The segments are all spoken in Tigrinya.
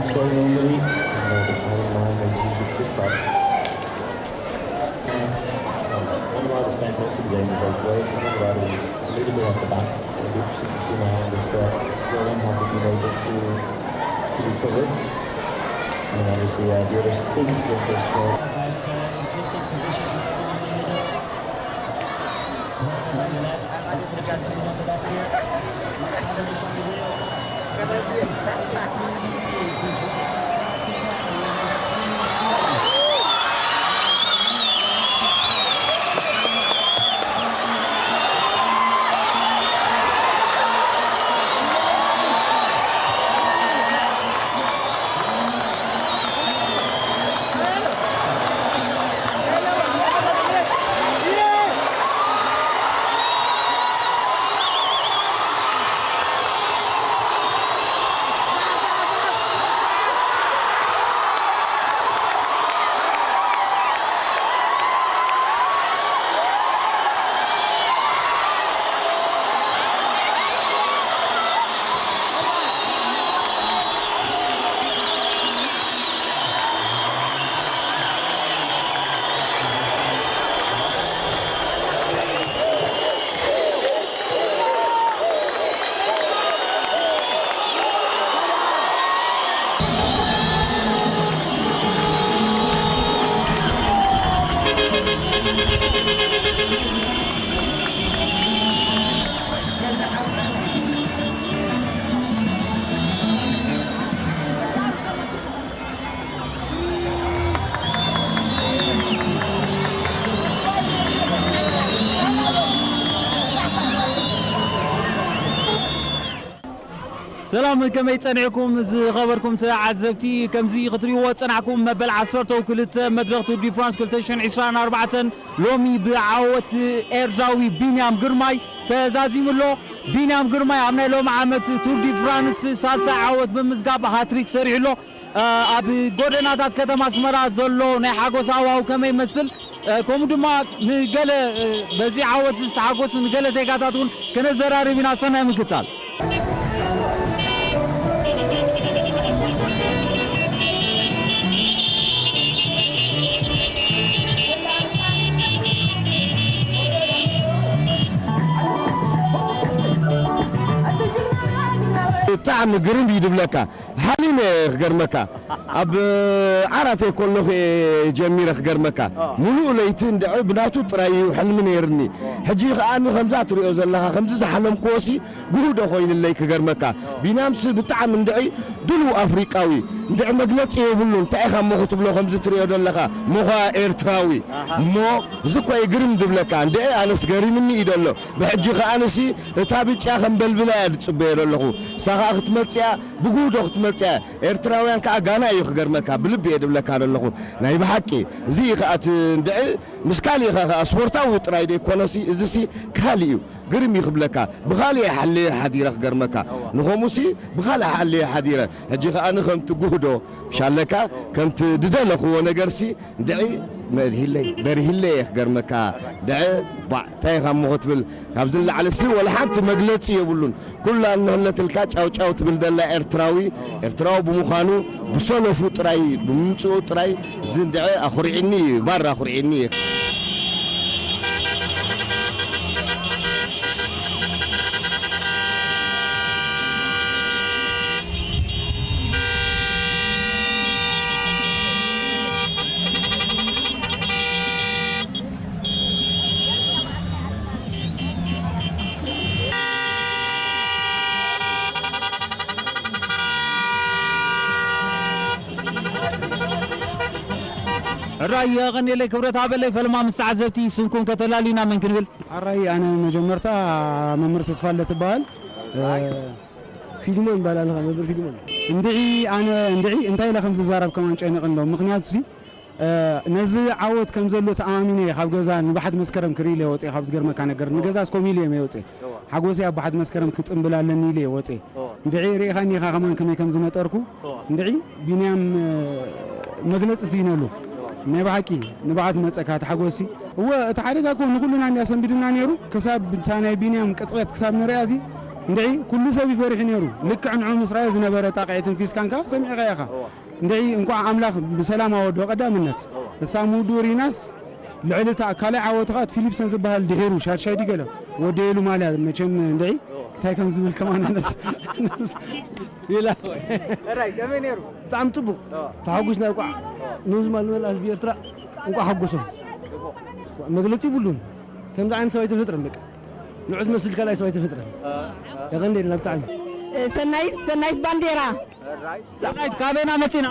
Slowly, and then behind line, they usually twist up. And, um, Colorado spent most of the game as they played. Colorado was a little bit off the back. It'll be interesting to see now how this, uh, Rowan have been able to, to recover. And obviously, uh, the other big sprinters for ሰላም፣ ከመይ ጸኒሕኩም ዝኸበርኩም ተዓዘብቲ? ከምዚ ክትሪእዎ ዝጸናሕኩም መበል ዓሰርተው ክልተ መድረኽ ቱር ዲ ፍራንስ ክልተ ሽሕን ዕስራን ኣርባዕተን ሎሚ ብዓወት ኤርትራዊ ቢንያም ግርማይ ተዛዚሙ ኣሎ። ቢንያም ግርማይ ኣብ ናይ ሎሚ ዓመት ቱር ዲ ፍራንስ ሳልሳይ ዓወት ብምምዝጋብ ሃትሪክ ሰሪሑ ኣሎ። ኣብ ጎደናታት ከተማ ኣስመራ ዘሎ ናይ ሓጎስ ሃዋህው ከመይ ይመስል? ከምኡ ድማ ንገለ በዚ ዓወት ዝተሓጎሱ ንገለ ዜጋታት እውን ከነዘራርብ ኢና። ሰናይ ምክታል። ብጣዕሚ ግርም እዩ ድብለካ። ሓሊመ እየ ክገርመካ። ኣብ ዓራት እየ ከለኹ እየ ጀሚረ ክገርመካ። ሙሉእ ለይቲ እንድዒ ብናቱ ጥራይ እዩ ሕልሚ ነይርኒ። ሕጂ ከኣ ከምዛ ትሪኦ ዘለኻ ከምዚ ዝሓለምክዎሲ ጉህዶ ኮይንለይ ክገርመካ። ቢንያምሲ ብጣዕሚ እንድዒ ድሉው ኣፍሪቃዊ፣ እንድዒ መግለጺ የብሉን። እንታይ ኢኻ እሞ ክትብሎ ከምዚ ትሪኦ ዘለኻ? ሞኻ ኤርትራዊ። እሞ እዚ እኮ እዩ ግርም ዝብለካ። እንድዒ ኣነስ ገሪምኒ እዩ ደሎ። ብሕጂ ከኣ ኣነሲ እታ ብጫ ከም በልብላ እያ ዝጽበዮ ዘለኹ። እሳ ከኣ ክትመጽእ እያ፣ ብጉህዶ ክትመጽእ እያ። ኤርትራውያን ከኣ ጋና እዩ ክገርመካ፣ ብልቢ እየ ድብለካ ዘለኹ። ናይ ብሓቂ፣ እዚ እዩ ከኣ እቲ እንድዒ፣ ምስ ካሊእኻ ከኣ ስፖርታዊ ጥራይ ዘይኮነሲ፣ እዚሲ ካሊእ እዩ። ግርም እዩ ክብለካ። ብኻሊእ እየ ሓልየ ሓዲረ ክገርመካ። ንኸምኡሲ ብኻልእ ሓልየ ሓዲረ። ሕጂ ከኣ ንኸምቲ ጉህዶ፣ ሻለካ፣ ከምቲ ዝደለኽዎ ነገርሲ፣ እንድዒ መሪሂለይ፣ በሪሂለይ እየ ክገርመካ። ድዐ ባዕ፣ እንታይ ኢኻ እሞ ክትብል? ካብዚ ንላዕሊ ሲ ወላ ሓንቲ መግለጺ የብሉን። ኩላ እንህለትልካ ጫው ጫው ትብል ዘላ ኤርትራዊ፣ ኤርትራዊ ብምዃኑ ብሰለፉ ጥራይ፣ ብምምጽኡ ጥራይ፣ እዚ እንድዐ ኣኹሪዕኒ እዩ፣ ማራ ኣኹሪዕኒ እዩ። ሕራይ የቐንየለይ ክብረት ሃበለይ። ፈለማ ምስ ተዓዘብቲ ስምኩም ከተላልዩና መን ክንብል? ሕራይ ኣነ መጀመርታ መምህር ተስፋለ ትበሃል። ፊልሞን ይባላል፣ መምህር ፊልሞን። እንድዒ ኣነ እንድዒ እንታይ ኢለ ከም ዝዛረብ ከማን ጨኒቕኒ ኣሎ። ምኽንያቱ ሲ፣ እ፣ ነዚ ዓወት ከም ዘሎ ተኣማሚነ እየ ካብ ገዛ ንባሕቲ መስከረም ክርኢ ኢለ ወፅየ። ካብ ዝገርመካ ነገር ንገዛ እስኮም ኢለ እየ ወፅየ። ሓጎሰይ ኣብ ባሕቲ መስከረም ክፅምብል ኣለኒ ኢለ እየ ወፅየ። እንድዒ ርኢኻኒ ኢኻ ከማን ከመይ ከም ዝነጠርኩ። እንድዒ ቢንያም፣ እ፣ መግለፂ ስኢነሉ። ናይ ብሓቂ ንባዕቱ መፀካ ተሓጎሲ። እወ፣ እቲ ሓደጋ እኮ ንኹልና እንድያ ሰንቢድና ነይሩ። ክሳብ እታ ናይ ቢንያም ቅፅበት ክሳብ ንሪኣ እዚ እንድዒ ኩሉ ሰብ ይፈሪሑ ነይሩ። ልክዕ ንዑ ምስ ረኣየ ዝነበረ ጣቕዒትን ፊስካን ከኣ ሰሚዕካ ኢኻ። እንድዒ እንኳዕ ኣምላኽ ብሰላም ኣወደኦ ቀዳምነት። እሳ ምውድኡ ሪናስ ልዕሊ እታ ካልኣይ ዓወቱ ከኣ እቲ ፊሊፕሰን ዝበሃል ድሒሩ ሻድሻይ ድዩ ገለ ወደየሉ ማልያ መቸም እንድዒ እንታይ ከም ዝብል ከማን ኣነስ ኢላ። ሕራይ ከመይ ነይሩ? ብጣዕሚ ጽቡቕ። ተሓጒስና እንቋዕ ንህዝቢ ንመላእ ህዝቢ ኤርትራ እንቋዕ ሓጎሶም። መግለጺ ይብሉን። ከምዚ ዓይነት ሰብ ኣይተፈጥረን በቃ። ንዑ ዝመስል ካልኣይ ሰብ ኣይተፈጥረን። የቐንደልና ብጣዕሚ። ሰናይት ሰናይት ባንዴራ ሰናይት ካበይና መጺና?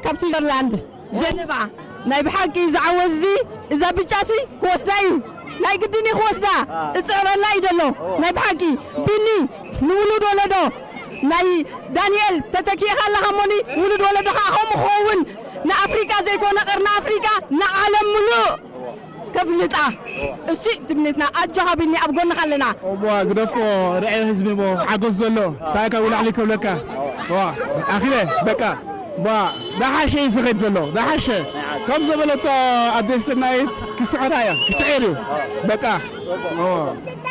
ካብ ስዊዘርላንድ ጀነቫ። ናይ ብሓቂ ዝዓወት እዚ እዛ ብጫሲ ክወስዳ እዩ። ናይ ግድን እዩ ክወስዳ። እጽዕረላ እዩ ዘሎ። ናይ ብሓቂ ቢኒ ንውሉድ ወለዶ ናይ ዳንኤል ተተኪእኻ ኣለኻ እሞኒ ውሉድ ወለዶኻ ከምኡ ክኸውን ንኣፍሪቃ ዘይኮነ ቀርኒ ኣፍሪቃ ንዓለም ምሉእ ከፍልጣ እሱ ትምኒትና ኣጆኻ ቢኒ ኣብ ጎንኻ ኣለና። እሞ ግደፎ ርዐ ህዝቢ እሞ ሓጎስ ዘሎ እንታይ ካብ ላዕሊ ከብለካ ዋ ኣኺለ በቃ ዋ ዳሓሸ እዩ ዝኸድ ዘሎ ዳሓሸ ከም ዝበለቶ ኣደ ሰናይት ክስዕራ እያ ክስዕር እዩ በቃ ኦ።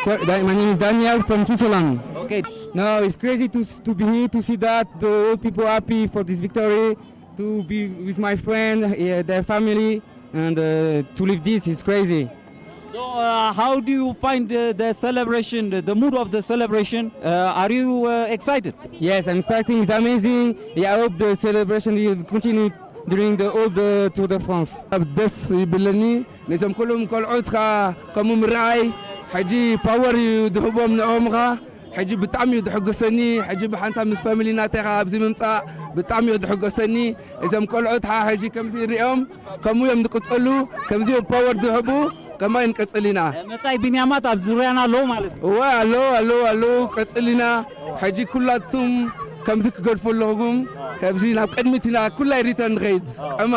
So, Da- my name is Daniel from Switzerland. Okay. No, it's crazy to s- to be here to see that the old people happy for this victory, to be with my friend, uh, their family, and uh, to live this is crazy. So, uh, how do you find uh, the celebration, the, the mood of the celebration? Uh, are you uh, excited? Yes, I'm excited. It's amazing. Yeah, I hope the celebration will continue during the whole the Tour de France. ደስ ይብለኒ ነዞም ኩሎም ቆልዑት ከዓ ከምኡ ምርኣይ ሕጂ ፓወር እዩ ድህቦም ንኦምኻ ሕጂ ብጣዕሚ እዩ ድሕጎሰኒ ሕጂ ብሓንሳብ ምስ ፋሚሊ ናተይ ከዓ ኣብዚ ምምፃእ ብጣዕሚ እዩ ድሕጎሰኒ እዞም ቆልዑት ከዓ ሕጂ ከምዚ ንሪኦም ከምኡ እዮም ዝቅፀሉ ከምዚ እዮም ፓወር ድህቡ ከማይ ንቀፅል ኢና መጻኢ ቢንያማት ኣብ ዙርያና ኣለዉ ማለት እዩ እወ ኣለዉ ኣለዉ ኣለዉ ቀፅል ኢና ሕጂ ኩላቱም ከምዚ ክገድፉ ኣለኹም ከምዚ ናብ ቅድሚት ኢና ኩላይ ሪተር ንኸይድ ቀማ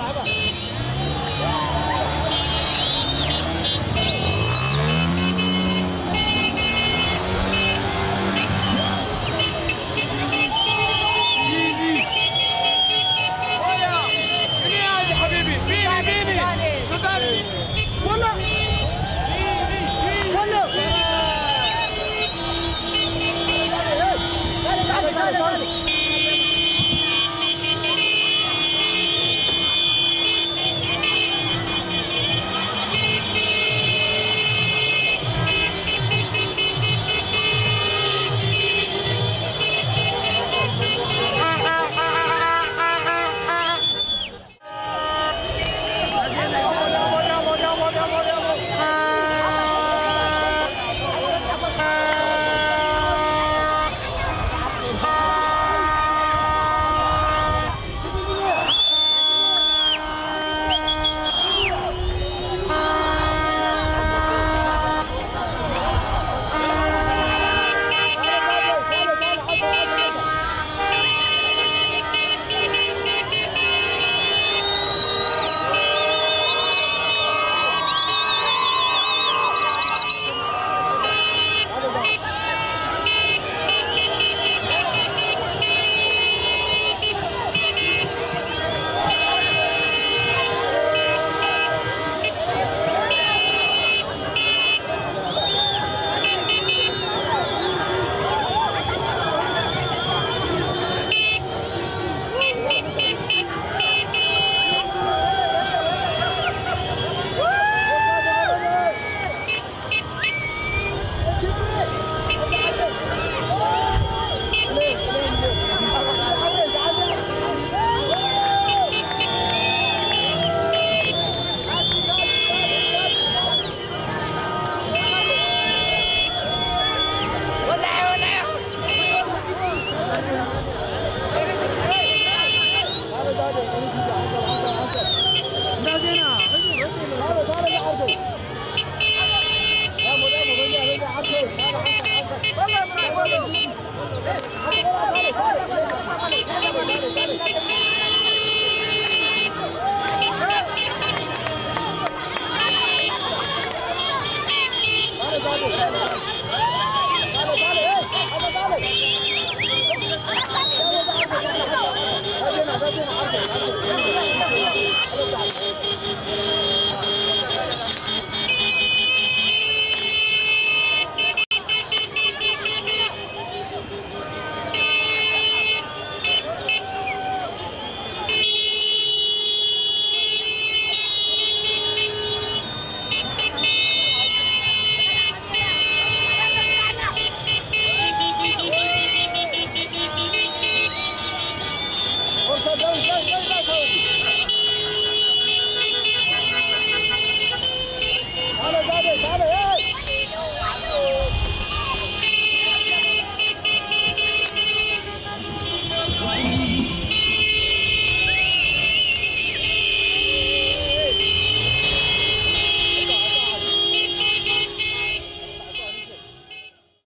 مرحبا.